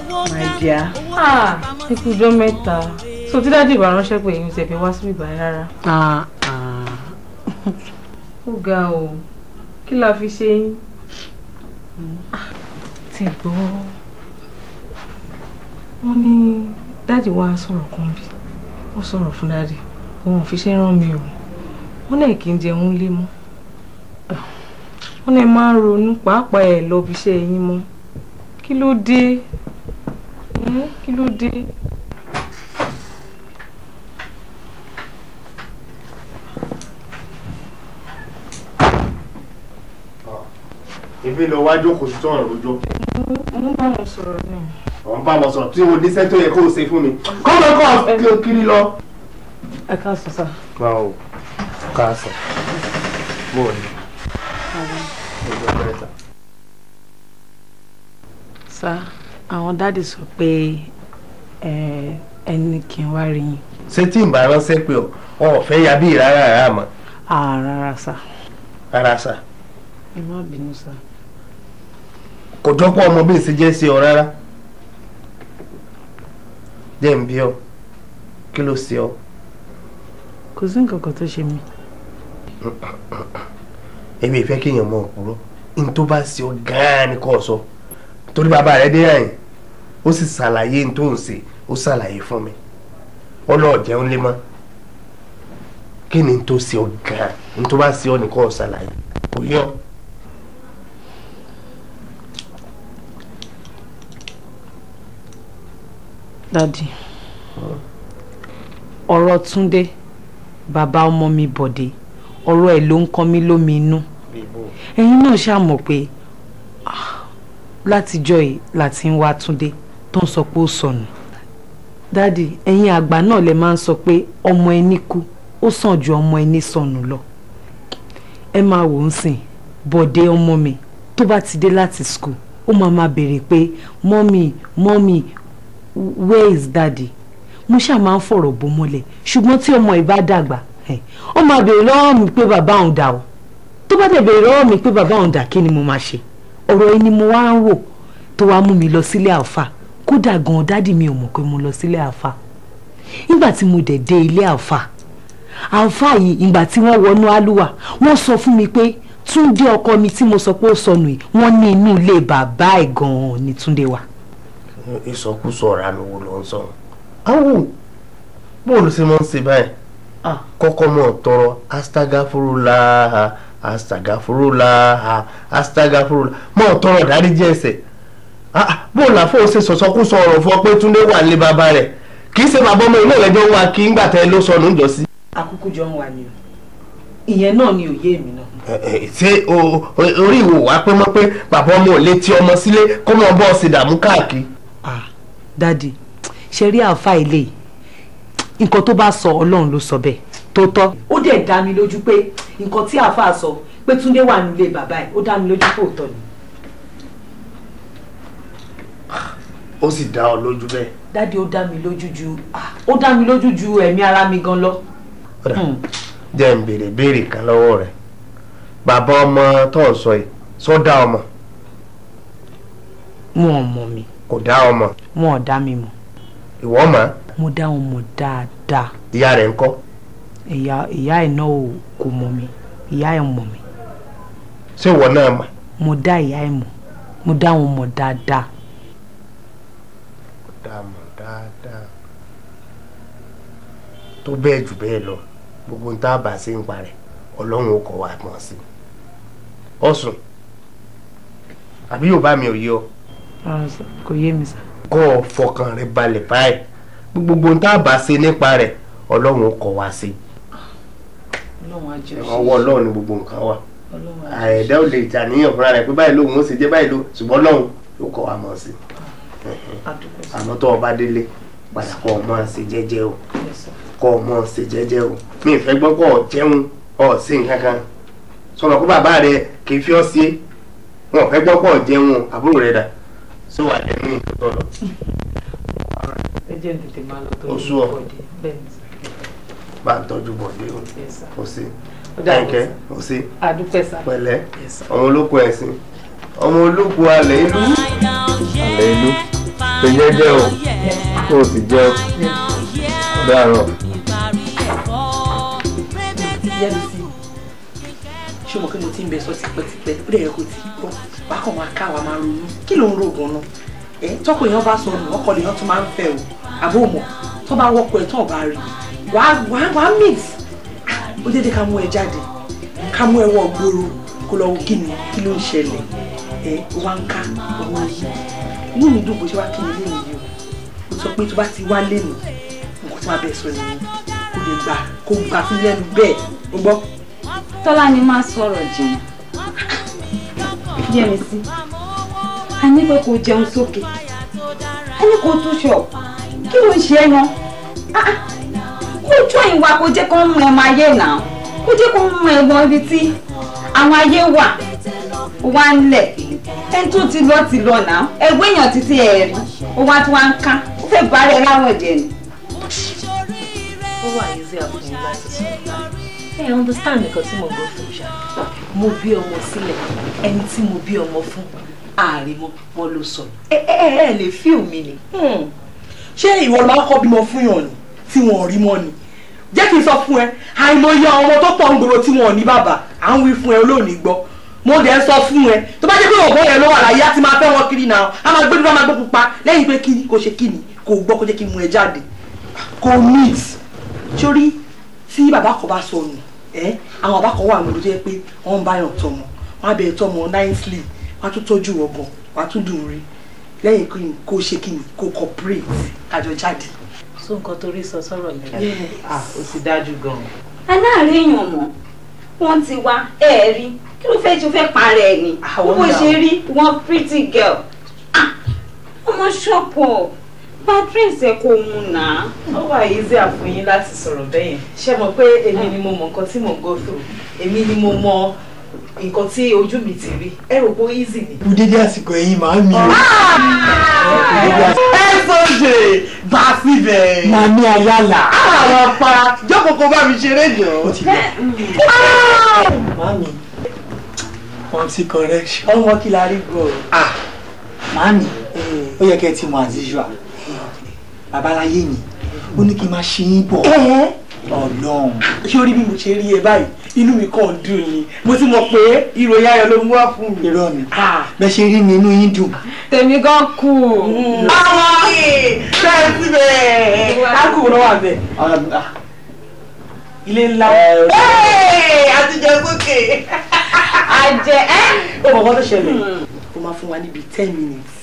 My dear. Ẹ kú ọjọ́ mẹ́ta. So tí dáàdì bá ránṣẹ́ pé èyí ò tẹ̀ wá síbí báyìí rárá. Ó ga o, kí la fi ṣe yín? Tí gbọ́, wọ́n ní dáàdì wa sọ̀rọ̀ kan bí. Wọ́n sọ̀rọ̀ fún dáàdì, òun ò fi ṣe rán mi o. Wọ́n náà kì í jẹun lé mọ́. Wọ́n náà máa ń ronú pàápàá ẹ̀ lọ bí iṣẹ́ yín mọ́. Kí ló dé? Kí ló dé? Èmi lọ wá jókòó sí tọ̀rọ̀ rojọ́. Mo ń bá wọn sọ̀rọ̀ ni. Ò ń bá wọn sọ̀rọ̀ tí o níṣẹ́ tó yẹ kó o ṣe fún mi. Kọ́ lọ kọ́ kiri lọ. Ẹ káàsán sá. Báwo káàsán. Bó o ní. Sá, àwọn dáàdì sọ pé ẹni kì í wá rí yín. Ṣé tí n bá ránṣẹ́ pé ọ fẹ́ ya bí rárá rárá mọ́? Rárá sá. Rárá sá. Ẹ má bínú sá. Kò jọ́pọ̀ ọmọ bí ìṣe jẹ́ sí ọ rárá. Jẹ́ ń bí ọ, kí ló ṣe ọ? Kò sí nǹkan kan tó ṣe mí. Èmi ìfẹ́ kéèyàn mọ òpùrọ́. N tó bá ṣe ọ gan-an ni kò sọ. Torí bàbá rẹ dé àyìn, ó sì ṣàlàyé n tó ń ṣe, ó ṣàlàyé fún mi. Ó lọ́ọ̀ jẹun lé mọ́. Kí ni n tó ṣe ọ gan-an? N tó bá ṣe ọ ni kò ṣàlàyé. Kò yọ. Dádì, ọ̀rọ̀ Túndé, bàbá ọmọ mi Bọ̀dé, ọ̀rọ̀ ẹ̀ ló ń kọ́ mi lómi inú. Ẹ̀yin náà ṣáà mọ̀ pé látijọ́ yìí láti ń wá Túndé tó ń sọ pé ó sọnù. Dádì, ẹ̀yin àgbà náà lè máa ń sọ pé ọmọ ẹni kú, ó sàn ju ọmọ ẹni sọnù lọ. Ẹ máa wò ó sìn, Bọ̀dé ọmọ mi tó bá ti dé láti school, ó máa máa béèrè pé mọ́mì, mọ́mì, where is daddy? Mo ṣáà máa ń fọ̀rọ̀ bò mọ́lẹ̀, ṣùgbọ́n tí ọmọ yìí bá dàgbà, ó máa béèrè lọ́wọ́ mi pé bàbá òun dà o. Tó bá dẹ̀ béèrè lọ́wọ́ mi pé bàbá òun dà, kí ni mo máa ṣe? Ọ̀rọ̀ yìí ni mo wá ń rò tó wá mú mi lọ sílé àáfà. Kódà gan-an dádì mi ò mọ̀ pé mo lọ sílé àáfà. Nígbà tí mo dẹ̀ dé ilé àáfà, àáfà yìí ìgbà tí wọ́n wọnú àlùwà, wọ́n sọ fún mi pé Túndé ọkọ mi tí mo sọ pé ó sọnù yìí, wọ́n ní inú ilé bàbá ẹ̀ gan-an ni Túndé wà. Ìsọkúsọ ọ̀rọ̀ àmì wo ló ń sọ? Áwò, bóòlù ṣe máa ń ṣe báyìí. Kọ́kọ́ mọ̀ tọrọ astagafurula astagafurula astagafurula mọ̀ tọrọ dáríjì ẹ̀ṣẹ̀. Bóòlù àfọwọ́ ṣe sọ̀sọ́kúsọ ọ̀rọ̀ fún ọ pé Túndé wà nílé bàbá rẹ̀. Kì í ṣe bàbá ọmọ ilé ìlẹ́jọ́ wa kí ńgbà tẹ́ ló sọnù ń jọ sí. Àkúkú jọ ń wà ní o. Ìyẹn náà ni òye mi náà. Ṣé orí ìwò wá pé mọ́ pé bàbá ọmọ ò lè ti ọmọ sílé kó mọ bọ́ọ̀sì dààmú káàkiri? Dádì, ṣe rí àáfà ilé yìí, nǹkan tó bá sọ Ọlọ́run ló sọ bẹ́ẹ̀ tó tọ́. Ó dẹ̀ dá mi lójú pé nǹkan tí àáfà sọ pé Túndé wà nílé bàbá ẹ̀, ó dá mi lójú pé òótọ́ ni. Ó sì dá ọ lójú bẹ́ẹ̀. Dádì, ó dá mi lójú ju ó dá mi lójú ju ẹ̀mí ara mi gan lọ. Jẹ́ ń béèrè béèrè kan lọ́wọ́ rẹ̀. Bàbá ọmọ tó ń sọ yìí, sọ dá ọmọ? Wọn ò mọ̀ mi. Kò dá ọmọ? Wọn ò dá mi mọ̀. Ìwọ mọ̀? Mo dá wọn mọ̀ dáadáa. Ìyá rẹ̀ ńkọ́? Ìyá ẹ̀ náà kò mọ̀ mi. Ìyá ẹ̀ mọ̀ mi. Ṣé ìwọ náà mọ̀? Mo dá ìyá ẹ̀ mọ̀. Mo dá wọn mọ̀ dáadáa. Mo dá mọ̀ dáadáa. Tó bẹ́ẹ̀ jù bẹ́ẹ̀ lọ, gbogbo ń tá a bá sí ń parẹ́, Ọlọ́run ó kọ́ wa mọ̀ sí. Ọ̀sùn, àbí yóò bá mi ò yé ọ? Kò yé mi sá. Kọ́ ọ fọkàn rẹ balẹ̀ báyìí, gbogbo ń tá a bá ṣe nípa rẹ̀, Ọlọ́run ó kọ́ wa sí. Ọwọ́ Ọlọ́run ni gbogbo nǹkan wà. Àìdá ò lè jà níyàn fúnra rẹ̀ pé báyìí lóhun ó ṣe jẹ́ báyìí ló, ṣùgbọ́n Ọlọ́run ó kọ́ wa mọ̀ sí. Àmọ́ tó o bá délé, padà kọ́ ọ máa ṣe jẹ́jẹ́ o. Kọ́ ọ máa ṣe jẹ́jẹ́ o. Mi ì fẹ́ gbọ́ kọ́ ọ jẹun ọ sí nǹkan kan. Sọ̀rọ̀ kó bàbá rẹ kì í fi ọ́ sí. Wọn ò fẹ́ gbọ́ kọ́ ọ jẹun àbúrò rẹ dà. Ṣé wà lẹ́nu ìtọ́tọ̀ lọ? Ẹ jẹ́ tètè máa lọ tọ́jú Bọ̀dé. Bẹ́ẹ̀ ni. Bá ń tọ́jú Bọ̀dé o. Kò sí. Àyìnkẹ́, kò sí. Àdúpẹ́ sá. Pẹ̀lẹ́. Ọmọ olóko ẹ̀sìn. Ọmọ olóko alẹ́ ìlú. Alẹ́ ìlú. Ṣe jẹ́jẹ́ o, kó o sì jẹ́ o. Dàrọ̀. Yẹ́misí, ṣé o mọ̀ pé mo ti ń bẹ sọ tipẹ́tipẹ́, ó dẹ̀ yẹ kó ti gbọ́, wàá kàn máa ká wa máa ronú. Kí ló ń ro gan-an? Ẹ tọ́kọ èèyàn bá sọnù, ọkọ lèèyàn tún máa ń fẹ́ o. Àbó mọ̀, tó bá wọ́pọ̀ ẹ̀ tó ọ̀bá rí, wàá mix. Ó dédé ká mú ẹ jáde, ká mú ẹ wọ gbòòrò, kó lọ wo kí ni kí ló ń ṣẹlẹ̀. Ẹ wá ń ká ọmọ yìí. Inú mi dùn bó ṣe wá kí ni lẹ́nu yìí o. Ó sọ pé tó bá ti wá lẹ́nu, nǹkan tí wàá bẹ̀ sọ nìyẹn. Kó lè gbà kó gbà fún lẹ́nu bẹ́ẹ̀, ó gbọ́. Tọ́lá ni máa sọ̀rọ̀ jìnnà. Yẹ́misí, a ní pé kò jẹun sókè, a ní kò túṣọ, kí ló ń ṣe é náà? Kó jọ ìwà kó jẹ́ kó ń mú ọmọ ayé náà, kó jẹ́ kó ń mú ẹ̀gbọ́n ibi tí àwọn ayé wà wá ń lẹ̀. Ẹni tó ti lọ ti lọ náà, ẹgbẹ́ èèyàn títí ẹ̀ rí, ó wá tí wá ń ká, ó fẹ́ bá rẹ̀ láwọn ẹ̀jẹ̀ ni. Ó wà easier fún mi láti sọ. Ẹ understand nǹkan tí mo gbọ́ fún ṣá. Mo bí ọmọ sílẹ̀, ẹni tí mo bí ọmọ fún, ààrẹ mọ́ wọn ló sọ. Ẹ ẹ ẹ lè fíò mi ni. Ṣé ìwọ ló máa kọ́ bímọ fún yàn ni tí wọn ò rí mọ́ ni? Jẹ́ kí n sọ fún ẹ, àìmọye àwọn ọmọ tó pọ̀ ń gbòòrò tí wọn ò ní bàbá, à ń wí fún ẹ olóòní gbọ́. Mo dẹ̀ ń sọ fún ẹ, tó bá jẹ́ pé ọ̀gbọ́n yẹn ló wà láyé, á ti máa fẹ́ wọn kiri náà, á máa gbé dúró, á máa gbé pupa, lẹ́yìn pé kí kò ṣe kí ni, kò gbọ́ kó jẹ́ kí n mú ẹ jáde. Kò mix. Sórí tí bàbá kan bá sọnù, ẹ àwọn bàbá kan wà lórí tó yẹ pé wọ́n ń báyàn tọmọ, wọ́n á bẹ̀rẹ̀ tọmọ nicely, wọ́n á tún tọ́jú ọgàn, wọ́n á tún dùn rí. Lẹ́yìn kí n kó ṣe kí ni kó cooperate kájọ jáde. So nǹkan tó rí sọ sọ̀rọ̀ yẹn. Ah, ó ti dájú gan-an. Aláàárẹ̀ èèyàn mọ̀, wọ́n ti wá ẹ̀ rí, kí ló fẹ́ ṣe fẹ́ parẹ́ ẹ̀ ni? Bó ṣe rí one pretty girl. Ọmọ ṣọ́pọ̀, Patrice ẹ̀ kò mú nà. Ó wà easier fún yín láti sọ̀rọ̀ bẹ́yẹn. Ṣé mọ̀ pé èmi ni mo mọ nǹkan tí mò ń go through? Èmi ni mo mọ nǹkan tí ojú mi ti rí. Ẹ rò pé easy ni. Kú dédé àsìkò ẹ̀yin màá mi o. Ẹ sọ ṣe bá síbẹ̀. Màmí Ayálà. Àwọn pa jókòó kó bá mi ṣeré jọ. Ó ti lọ. Màmí, wọ́n ti correction. Ọmọ kí la rí gbọ́. Màmí, ó yẹ kẹ́ ẹ ti mọ̀ as usual. Babaláyé mi, ó ní kí n máa ṣe yín bọ̀. Ọlọ́run. Ṣé o rí bí mo ṣe rí ẹ báyìí? Inú mi kàn dùn ni. Mo ti mọ̀ pé ìròyìn ayọ̀ ló mú wá fún mi. Irọ́ mi. Bẹ́ẹ̀ ṣe rí mi inú yín dùn. Tèmi gan kú. Ọmọ bẹ́ẹ̀ síbẹ̀. Á kù lọ́wọ́ àbẹ̀. Ilé ńlá. Àtijọ́ sókè. Àjẹ ẹ́. Ó mọ̀ kọ́ tó ṣẹlẹ̀. Ó máa fún wa níbi 10 minutes.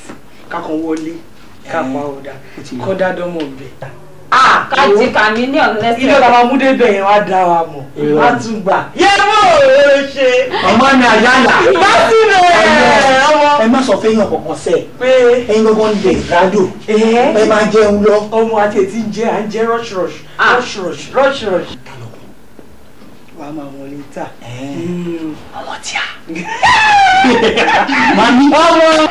Ká kàn wọlé. Ká pa ọ̀dà. Kọ́ dá dánmọ̀ bẹ̀. Ká jí chameleon lẹ́sẹ̀. Ilé ọ̀la máa mú débẹ̀ yẹn wá dá wa mọ̀. Wá tún gbà. Yẹ́mọ̀ ò ṣe. Ọmọ mi Ayálà. Bá síbẹ̀ ọmọ. Ẹ má sọ fẹ́yàn kankan sẹ́. Pé ẹ̀yin gangan lè rádò. Ẹ máa jẹun lọ. Ọmọ àti ètí ń jẹ à ń jẹ rush rush rush rush rush rush. Wàá máa wọlé ta. Ọmọ tí a. Màmí. Ọmọ.